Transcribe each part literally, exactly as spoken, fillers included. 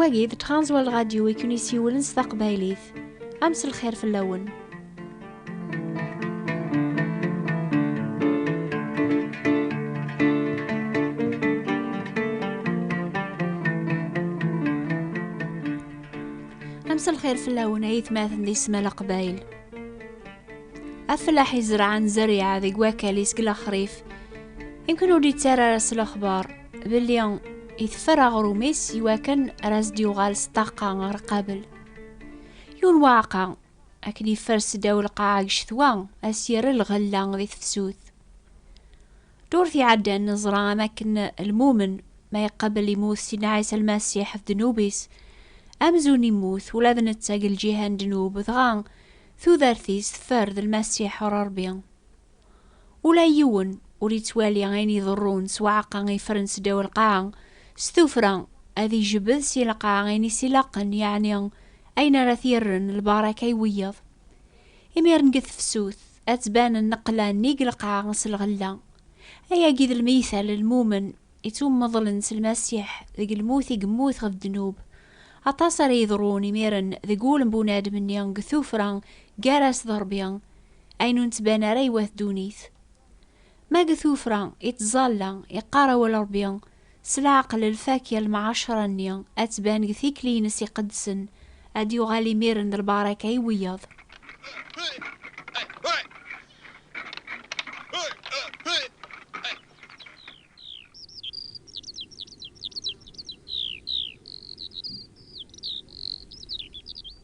Wagi d Transworld Radio i ken-isiwlen s taqbaylit. Am s lxir fell-awen. Am s lxir fell-awen ay atmaten di ssma Leqbayel. Afellaḥ izerɛen zerriɛa deg wakal-is deg lexrif, imken ur d-ittarra ara s lexbar belli iteffer aɣrum-is iwakken ara as-d-yuɣal s ṭṭaqa ɣer qabel. Yiwen waɛqa, akken yeffer seddaw lqaɛa deg ccetwa, a s-yerr lɣella di tefsut. Ddurt iɛeddan neẓra am akken lmumen ma iqabel imut Sidna Ɛisa Lmasiḥ ɣef ddnub-is, amzun immut ula d netta deg lǧiha n ddnub, dɣa tudert-is teffer d Lmasiḥ ɣer Ṛebbi. Ula yiwen ur ittwali ayen iḍerrun s waɛqa ifren seddaw lqaɛa, s tuffra ad ijbed si lqaɛa ayen i s-ilaqen, yeɛni ayen ara t-yerren lbaraka i wiyaḍ. Imiren deg tefsut, ad ttbanen nneqla nnig lqaɛa s lɣella. Ayagi d lmeytal n lmumen ittummeḍlen s Lmasiḥ deg lmut i yemmut ɣef ddnub. Aṭas ara yeḍrun imiren deg wul n bunadem-nni deg tuffra gar-as d Ṛebbi, ayen ur nettban ara i wat ddunit. Ma deg tuffra ittẓalla, iqqar awal Ṛebbi, s leɛqel lfakya lemɛacra-nni ad tban deg tikli-ines iqedsen, ad d-yuɣal imiren d lbaraka i wiyaḍ.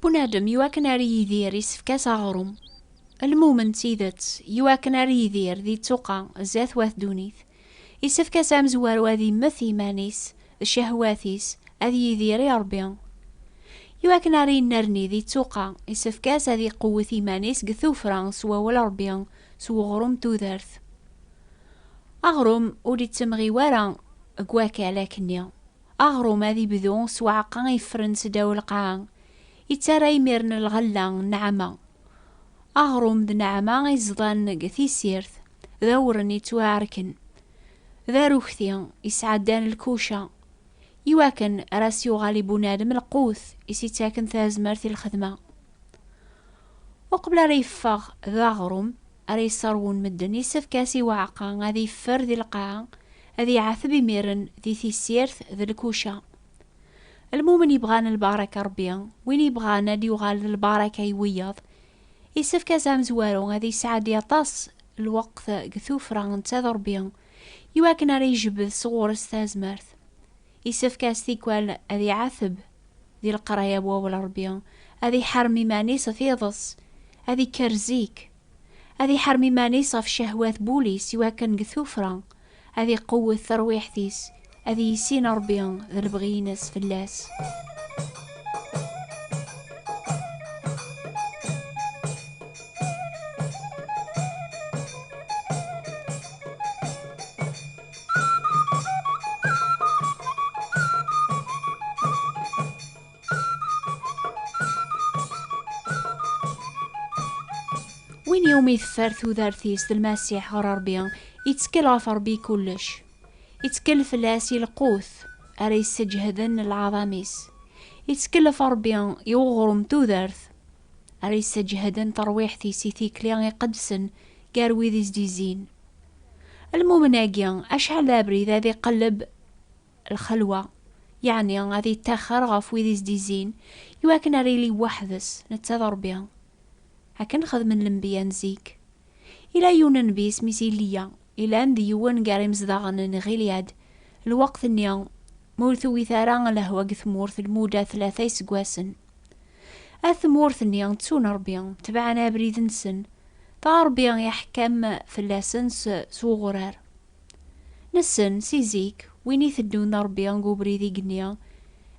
Bunadem iwakken ara yidir isefk-as aɣrum. Lmumen d tidet iwakken ara yidir di ttuqa zdat wat ddunit. Isefk-as amezwaru ad immet iman-is d ccehwat-is, ad yidir i Ṛebbi. Iwakken ara yennerni di ttuqa, isefk-as ad iqewwet iman-is deg tuffra s wawal Ṛebbi, s weɣrum n tudert. Aɣrum ur ittemɣiw ara deg wakal akkenni. Aɣrum ad ibdu s uɛeqqa ifren seddaw lqaɛa, ittarra imiren lɣella n nneɛma. Aɣrum d nneɛma izḍan deg tisirt, d awren yettwaɛerken, d arukti isɛeddan lkuca, iwakken ara s-yuɣal i bunadem lqut i s-ittaken tazmert i lxedma. Uqbel ara yeffeɣ d aɣrum ara yesserwun medden, isefk-as i uɛeqqa ad yeffer di lqaɛa, ad iɛateb imiren di tisirt d lkuca. Lmumen yebɣan lbaraka Ṛebbi, win yebɣan ad yuɣal d lbaraka i wiyaḍ, isefk-as amezwaru ad yesɛeddi aṭas n lweqt deg tuffra netta d Ṛebbi, iwakken ara yejbed sɣur-s tazmert. Isefk-as tikwal ad iɛateb di leqraya n wawal Ṛebbi, ad iḥerrem iman-is ɣef yiḍes, ad ikker zik, ad iḥerrem iman-is ɣef ccehwat n wul-is, iwakken deg tuffra ad iqewwet tarwiḥt-is, ad yissin Ṛebbi d lebɣi-ines fell-as. Win iwumi teffer tudert-is d Lmasiḥ ɣer Ṛebbi, ittkel ɣef Ṛebbi kullec. Ittkel fell-as i lqut ara yesseǧheden lɛaḍam-is. Ittkel ɣef Ṛebbi i uɣrum n tudert ara yesseǧheden tarwiḥt-is i tikli iqedsen gar wid i s-d-izzin. Lmumen-agi, acḥal d abrid ad iqelleb lxelwa, yeɛni ad yettaxer ɣef wid i s-d-izzin, iwakken ara yili weḥd-s, netta d Ṛebbi. Akken xedmen lenbiya n zik. Ila yiwen nnbi isem-is Iliya, ilan d yiwen gar imezdaɣen n Ɣilyad, lweqt-nni ma ur tewwit ara lehwa deg tmurt lmuda tlata iseggasen. At tmurt-nni ttun Ṛebbi, tebɛen abrid-nsen, dɣa Ṛebbi iḥkem fell-asen s, s uɣurar. Nessen, si zik, win iteddun d Ṛebbi deg ubrid igenni,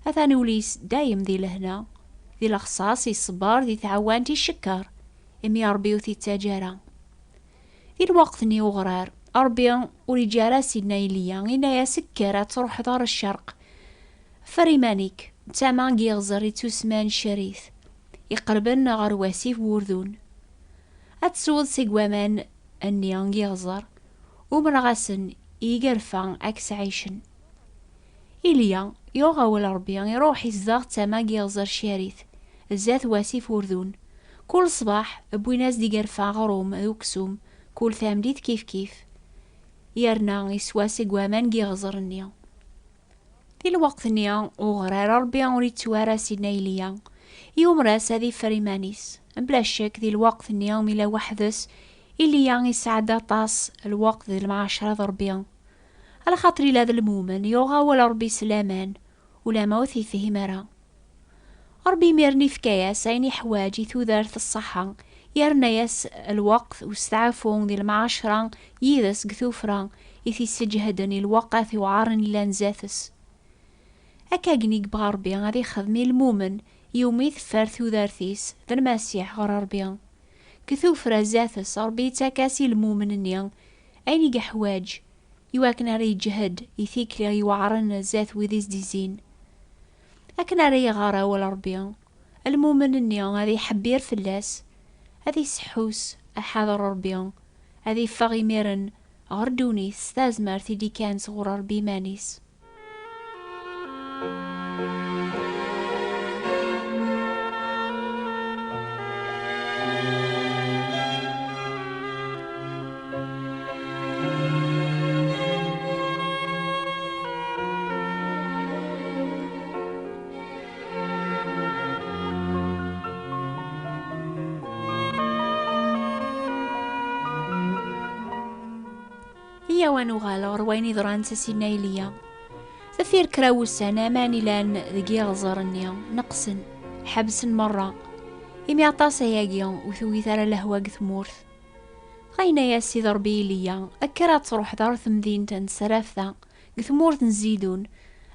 atan ul-is dayem di lehna, di lexṣaṣ, iṣebber, di tɛawant, icekker, imi Ṛebbi ur t-ittaǧǧa ara. Di lweqt-nni uɣrar, Ṛebbi ur iǧǧa ara Sidna Iliya, yenna-yas: "Kker, ad truḥeḍ ɣer ccerq. Ffer iman-ik, d tama n yiɣzer ittusemman Ccarit, iqerben ɣer wasif n wurdun. Ad tesweḍ seg waman-nni n yiɣzer, umreɣ-asen i yigerfa ad k-sɛicen." Ilya yuɣ awal Ṛebbi, iṛuḥ izdeɣ d tama n yiɣẓer Ccarit, zdat wasif Urdun. Kul ṣṣbeḥ, wwin-as-d igerfa aɣrum d uksum, kul tameddit kifkif. Yerna iswa seg waman n yiɣẓer-nni. Di lweqt-nni, uɣrar Ṛebbi ur ittu ara Sidna Ilya. Yumer-as ad iffer iman-is. Bla ccek, di lweqt-nni mi yella weḥd-s, Ilya isɛedda aṭas lweqt di lemɛacra d Ṛebbi. Alaxaṭer ila d lmumen, yuɣ awal Ṛebbi s laman, ulama ur t-yefhim ara. Ṛebbi imiren ifka-yas ayen iḥwaǧ i tudert ṣṣeḥḥa, yerna-yas lweqt usteɛfu di lemɛacra yid-s deg tuffra i t-isseǧhden i lweqt iweɛṛen yellan zdat-s. Akka gen i yebɣa Ṛebbi ad ixdem i lmumen iwumi teffer tudert-is d Lmasiḥ ɣer Ṛebbi. Deg tuffra zdat-s, Ṛebbi yettak-as i lmumen-nni ayen i yeḥwaǧ, iwakken ara yeǧhed i tikli iweɛṛen zdat wid i s-d-izzin. Akken ara iɣer awal Ṛebbi, lmumen-nni ad iḥebbir fell-as, ad iseḥḥus, aḥader Ṛebbi, ad iffeɣ imiren ɣer ddunit s tazmert i d-ikkan sɣur Ṛebbi iman-is. Iyyaw ad nuɣal ɣer wayen yeḍran s Sidna Iliya. Deffir kra wussan, aman ilan deg yiɣẓer-nni neqsen, ḥebsen merra, imi aṭas ayagi ur tewwit ara lehwa deg tmurt. Dɣa yenna-yas Sidi Ṛebbi i Iliya: "Kker ad truḥeḍ ɣer temdint n Srafta, deg tmurt n Zidun,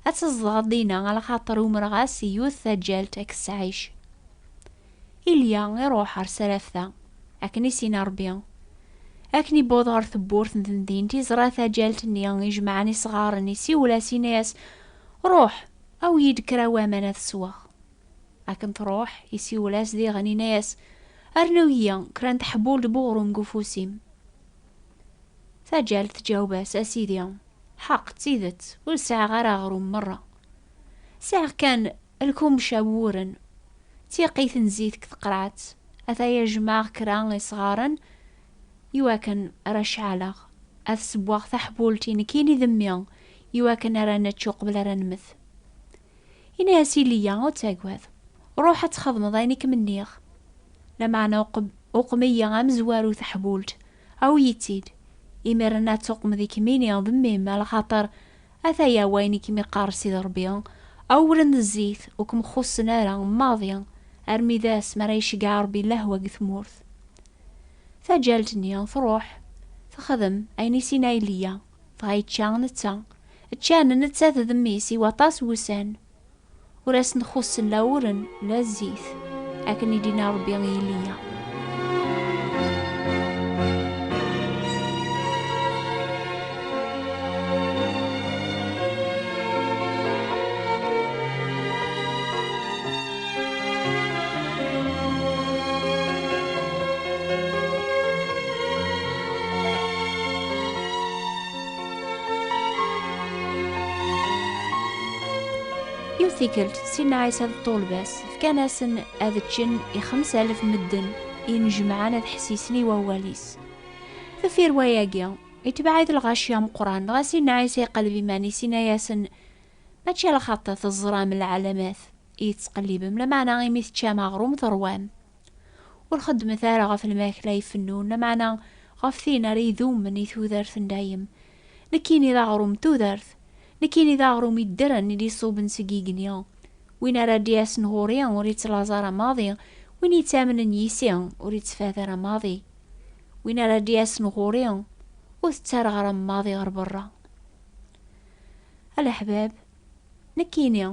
ad tzedɣeḍ dinna, alaxaṭer umreɣ-as i yiwet taǧǧalt ad k-tesɛic." Ilya iruḥ ɣer Sarafta, akken i s-yenna Ṛebbi. Akken iwweḍ ɣer tewwurt n temdint, iẓra taǧalt-nni ijemɛen isɣaren, isiwel-as, yenna-yas: "Ruḥ, awi-yi-d kra waman ad sweɣ." Akken truḥ, isiwel-as diɣen, yenna-yas: "Rnu-yi kra n teḥbult n uɣrum deg ufus-im." Taǧalt tǧaweb-as: "A Sidi, ḥaq d tidet, ur sɛiɣ ara aɣrum merra. Sɛiɣ kan lkumec awwuren, d tiqit n zzit deg tqerɛet. Ataya jemɛeɣ kra isɣaren iwakken ara ceɛleɣ, ad sewweɣ taḥbult i nekkini d mmi, iwakken ara nečč uqbel ara nemmet." Ini-as i Liya: "Ur ttagad, ruḥ ad txedmeḍ ayen i kem-nniɣ. Lameɛna uqem-, uqem-iyi amezwaru taḥbult, awi-yi-tt-id. Imiren ad tuqmeḍ i kemmini d mmi-m, alaxaṭer ataya wayen i kem-iqqar Sidi Ṛebbi, awren d zzit ur kem-xuṣṣen ara maḍi, armi d ass mi ara iceggeɛ Ṛebbi lehwa deg tmurt." Taǧalt-nni truḥ, texdem ayen i s-yenna Iliya, dɣa yečča netta. Ččan nettat d mmi-s i waṭas n wussan. Ur asen-xuṣṣen la uren, la zzit, akken i d-yenna Ṛebbi i Iliya. Yiwet tikkelt, Sidna Ɛisa d ṭṭulba-s fkan-asen ad ččen i xemsa alef medden i nnejmaɛen ad ḥessisen i wawal-is. Deffir wayagi, itbeɛ-it lɣaci ameqqran, dɣa Sidna Ɛisa iqelleb iman-is, yenna-yasen: "Mačči ala xaṭer teẓram lɛalamat i tettqellibem, lameɛna imi teččam aɣrum terwam. Ur xeddmet ara ɣef lmakla ifennun, lameɛna ɣef tin ara idumen i tudert n dayem. Nekkini d aɣrum n tudert. Nekkini d aɣrum iddren i d-iṣuben seg igenni. Win ara d-yasen ɣur-i ur yettlaẓ ara maḍi, win yettamnen yis-i ur yettfat ara maḍi. Win ara d-yasen ɣur-i ur t-ttarraɣ ara maḍi ɣer berra." A leḥbab, nekkini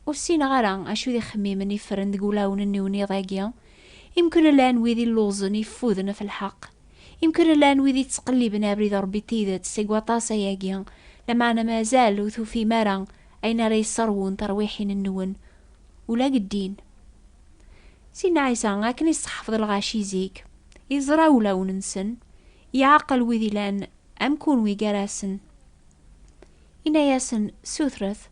ur ssineɣ ara acu d ixemmimen iffren deg wulawen-nniwen iḍ-agi. Imken llan wid illuẓen, iffuden ɣef lḥeqq. Imken llan wid ittqelliben abrid n Ṛebbi d tidet seg waṭas ayagi, lameɛna mazal ur tufim ara ayen ara yesserwun tarwiḥin-nwen, ula deg ddin. Sidna Ɛisa, akken i sseḥfeḍ lɣaci zik, iẓra ulawen-nsen, iɛqel wid ilan am kunwi gar-asen. Inna-yasen: "Sutret,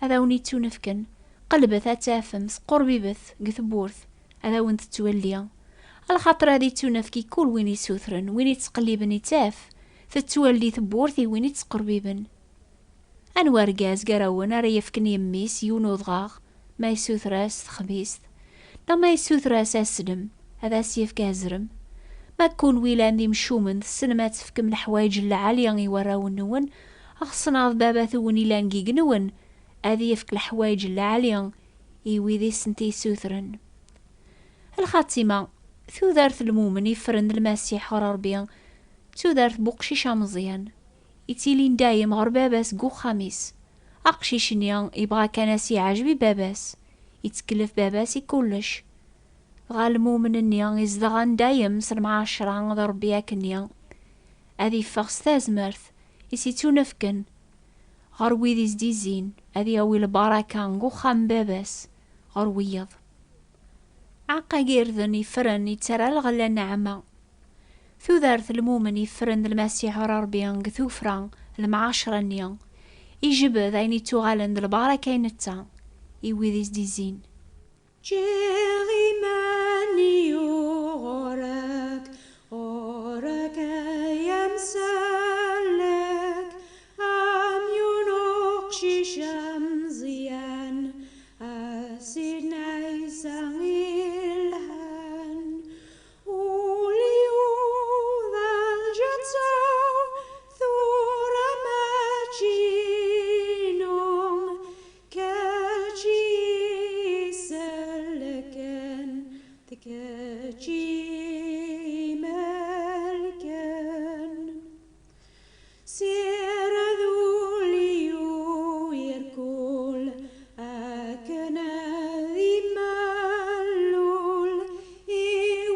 ad awen-ittunefken. Qelbet ad tafem, squrbibet deg tewwurt, ad awen-tettwelli. Lxaṭer ad ittunefk i kul win isutren, win ittqelliben ittaf, tettwelli tewwurt i win ittqerbiben. Anwa argaz gar-awen ara yefken i mmi-s yiwen udɣaɣ, ma yessuter-as texbizt, neɣ ma yessuter-as aslem, ad as-yefk azrem? Ma kunwi llan d imcumen, tessnem ad tefkem leḥwayeǧ n lɛali i warraw-nwen, xeṣṣen ɣef baba-twen ilan deg yigenwen, ad yefk leḥwayeǧ n lɛali i wid i sent-yessutren. Lxatima, tudert n lmumen iffren d Lmasiḥ ɣer Ṛebbi, d tudert n uqcic ameẓyan, ittilin dayem ɣer baba-s deg uxxam-is. Aqcic-nni yebɣa kan ad s-yeɛjeb i baba-s, yettkellef baba-s i kullec. Dɣa lmumen-nni izedɣen dayem s lemɛacra d Ṛebbi akkenni, ad iffeɣ s tazmert i s-ittunefken ɣer wid i s-d-izzin, ad yawi lbaraka deg uxxam n baba-s ɣer wiyeḍ. Aɛeqqa n yirden yeffren yettarra lɣella n nneɛma. Tudert n lmumen yeffren d Lmasiḥ ɣer Ṛebbi deg tuffra, lemɛacra-nni, ijbed ayen ittuɣalen d lbaraka i netta, i wid i s-d-izzin. Ǧǧiɣ iman-iw ɣur-k, ɣur-k ay amsellek, am yiwen uqcic ameẓyan, a Sidna Ɛisa ilhan. Ul-iw d lǧetta-w tura mačči inu, kečč i isellken, d kečč i imelken. Sired ul-iw irkul akken ad imallul i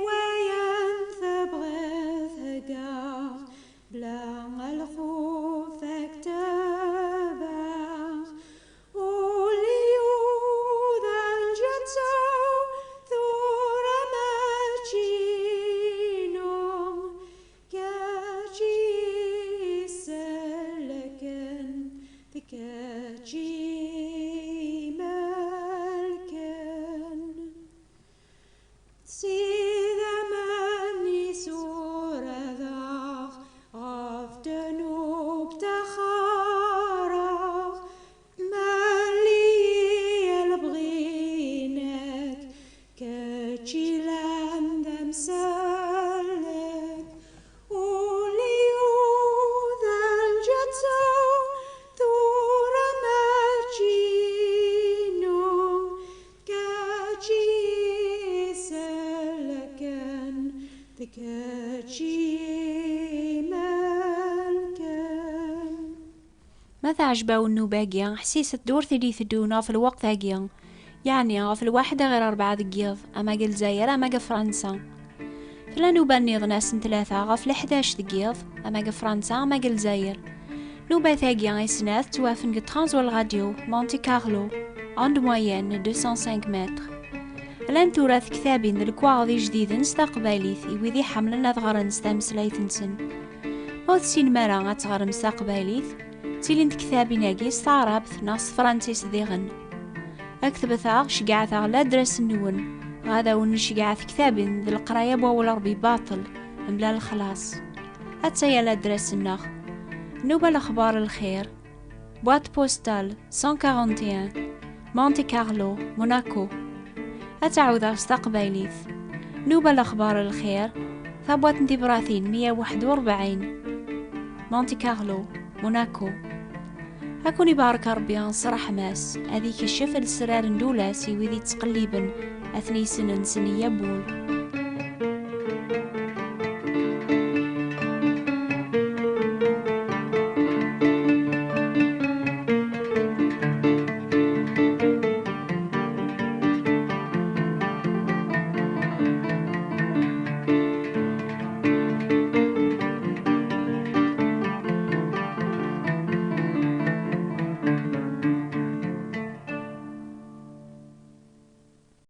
wayen tebɣiḍ heggaɣ, bla lxuf ad k-tabaɣ. Ul-iw d lǧetta-w tura mačči inu, kečč i isellken, d kečč i imelken. S idammen-is ur ad aɣ ɣef ddnub ttaxxareɣ, mel-iyi lebɣi-inek, kečč ilan d amsellek. Ul-iw d lǧetta-w tura mačči inu, kečč i isellken, d kečč i imelken. Ma teɛjeb-awen nnuba-agi, ḥsiset-d ur tili teddun ɣef lweqt-agi, yeɛni ɣef lwaḥda ɣir rebɛa deg yiḍ, ama deg Lezzayer ama deg Fransa. Tella nnuba nniḍen ass n tlata ɣef leḥdac deg yiḍ, ama deg Fransa ama deg Lezzayer. Nnubat-agi i snat ttwafen deg Transworld Radio Monte Carlo, onde moyenne deux cent cinq mètres. Llant tura tektabin d lekwaɣeḍ ijdiden s taqbaylit i wid iḥemmlen ad ɣren s tameslayt-nsen. Ma ur tessinem ara ad teɣrem s taqbaylit, ttilin tektabin-agi s taɛrabt neɣ s tefransist diɣen. Ketbet-aɣ, ceggɛet-aɣ ladres-nwen, ɣad awen-nceggeɛ tektabin d leqraya n wawal Ṛebbi baṭel, mebla lexlaṣ. Attaya ladres-nneɣ. Nnuba lexbar lxir, boîte postale cent quarante et un, Monte Carlo, Monaco. Ad tt-ɛawdeɣ s taqbaylit. Nnuba lexbar lxir, tabwaṭ n tibratin meyya u waḥed u rebɛin, Monte Carlo, Monaco. Ad ken-ibarek Ṛebbi s ṛṛeḥma-s, ad ikeccef lesrar n ddula-s i wid ittqelliben, ad ten-yessensen i yabul.